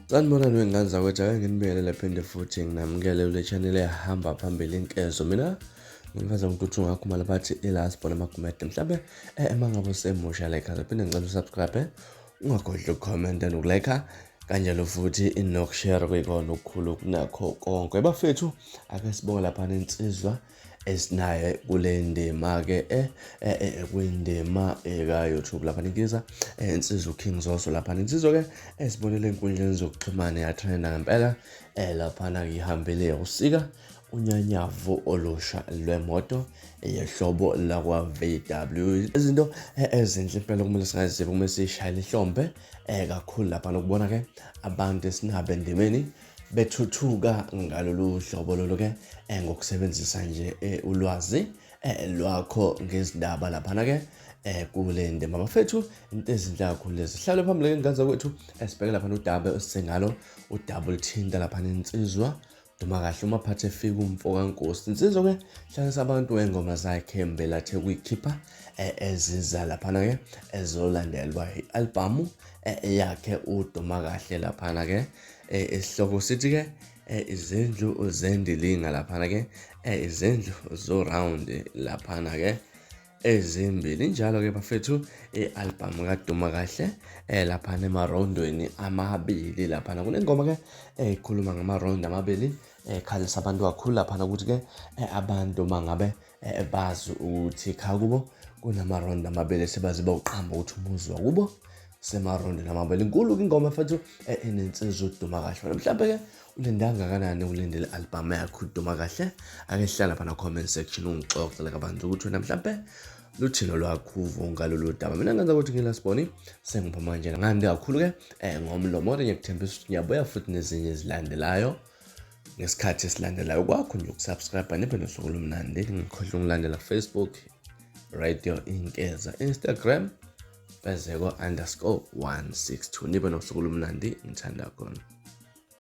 Sanibonani wey'ngane zakwethu, ake nginibingelele phinde futhi nginamukele kule channel ehamba phambili inkezo. Mina ngimfeza ngintuthu ngakho mala bathi ila sibona amagumede. Mhlambe uma ngabe usemusha la ekhaya phinde ngicela usubscribe, ungakhohlwa ukukhomenta nokulike kanjalo futhi nokushare kuyikona okukhulu kunakho konke. Bafethu ake sibonge lapha insizwa esinaye kule ndima-ke kwindima eka-YouTube lapha ninkiza insizwa uKing Zoso lapha insizwa-ke esibonele enkundleni zokuxhumana yatrenda ngempela laphana ngihambele usika unyanyavu olusha lwemoto yehlobo lakwa-VW. Izinto ezinhle impela kumele singazibi, kumele siyishayele ihlombe kakhulu lapha nokubona-ke abantu esinabo endimeni bethuthuka ngalolu hlobo lolu ke ngokusebenzisa nje ulwazi lwakho ngezindaba laphana ke kule ndima bafethu. Into ezinhle kakhulu lezi. Hlale phambili ke ngane zakwethu, esibheke laphana udaba esingalo, udaba oluthinta laphana insizwa Duma kahle umaphathi efika umfo kaNkosi. Insizwa ke hlanganisa abantu ngengoma zakhe Mbelathe kuyikhipha eziza laphana ke ezolandelwa i-albhamu yakhe uDuma kahle laphana ke isihloko sithi ke izindlu zendilinga laphana ke izindlu zo-round laphana ke ezimbili njalo ke bafethu i-albhamu kaDuma kahle laphana emarondweni amabili laphana kunengoma ke ekhuluma ngamarondo amabili ekhalisa abantu kakhulu laphana ukuthi ke abantu mangabe bazi ukuthi ekhaya kubo kunamarondo amabili sebaze bawuqamba ukuthi umuzi wakubo semarondweni amabili. Inkulu-ke ingoma mfethu enensizwa uDuma kahle. Wena mhlampe-ke ulinde kangakanani ulindele i-albhamu yakho uDuma kahle? Ake sihlale lapha na-comment section ungixoxele kabanzi ukuthi wena mhlampe luthini olwakho uvo ngalolu daba. Mina ngenza ukuthi ngilasiboni sengiphuma nje ngande kakhulu-ke ngomlomo, kodwa ngiyakuthembisa ukuthi ngiyabuya futhi nezinye ezilandelayo ngesikhathi esilandelayo. Kwakho nje ukusubscribe, nibe nosuku olumnandi. Ngikhohlwa ungilandela ku-Facebook Radio Inkeza, Instagram Fezeko underscore 162. Nibe nosuku olumnandi, ngithanda khona.